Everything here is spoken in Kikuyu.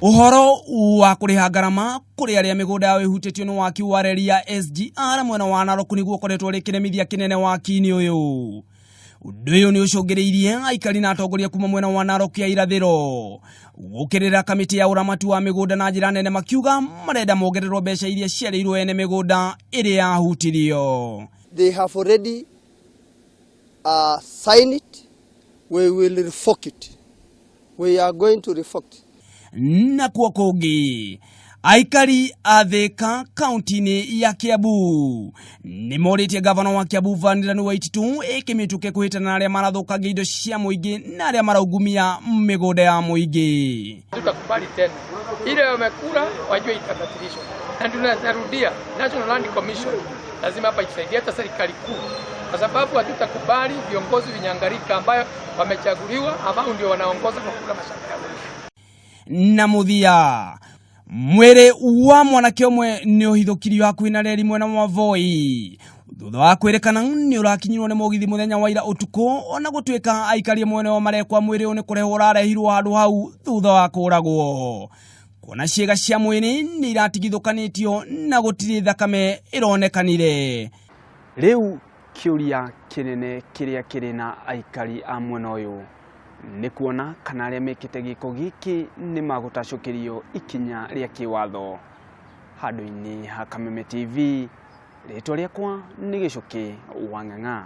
Ũhoro wa kũrĩha ngarama kũrĩ arĩa mĩgũnda yao ĩhutĩtio nĩ waki wa reri ya SGR mwena wa Narok nĩguo ũkoretwo ũrĩ kĩremithia kĩnene waki-inĩ ũyũ. Ũndũ ũyũ nĩ ũcũngĩrĩirie aikari na atongoria kuma mwena wa Narok ya irathĩro gũkĩrĩra kamĩtĩ ya ũramati wa mĩgũnda na njĩra nene makiuga marenda mongererwo mbeca iria ciarĩirwo ene mĩgũnda ĩrĩa yahutirio. They have already signed it. We will revoke it. We are going to revoke it. Nakuo kũngĩ aikari a Thika kaunti-inĩ ya Kiambu nĩ morĩtie gavana wa Kiambu Vanilla Waititu ĩkĩmĩtũke kũhĩtana na arĩa marathũkangia indo cia mũingĩ na arĩa maraungumia mĩgũnda ya mũingĩ. Tutakubali tena ile wamekula wajue itabatilishwa, na tunarudia National Land Commission lazima hapa itusaidie, hata serikali kuu, kwa sababu hatutakubali viongozi vinyangarika ambayo wamechaguliwa ambao ndio wanaongoza kwa kula mashamba ya wengi. Na mũthia mwĩrĩ wa mwanake ũmwe nĩ ũhithũkirio hakuhĩ na reri mwena wa Voi thutha wa kwĩrĩkana nĩ ũrakinyirwo nĩ mũgithi mũthenya wa ira ũtukũ ona gũtuĩka aikari mwena wa marekwa mwĩrĩ ũyũ nĩ kũrehwo ũrarehirwo handũ hau thutha wa kũragwo kuona ciĩga cia mwĩrĩ nĩ iratigithũkanĩtio na gũtirĩ thakame ĩronekanire. Rĩu kĩũria kĩnene kĩrĩa kĩrĩ na aikari a mwena ũyũ nĩ kuona kana arĩa mekĩte gĩko gĩkĩ nĩ magũtacũkĩrio ikinya rĩa kĩwatho. Handũ-inĩ ha Kameme TV, rĩtwa rĩakwa nĩ Gĩcũkĩ wa Ng'ang'a.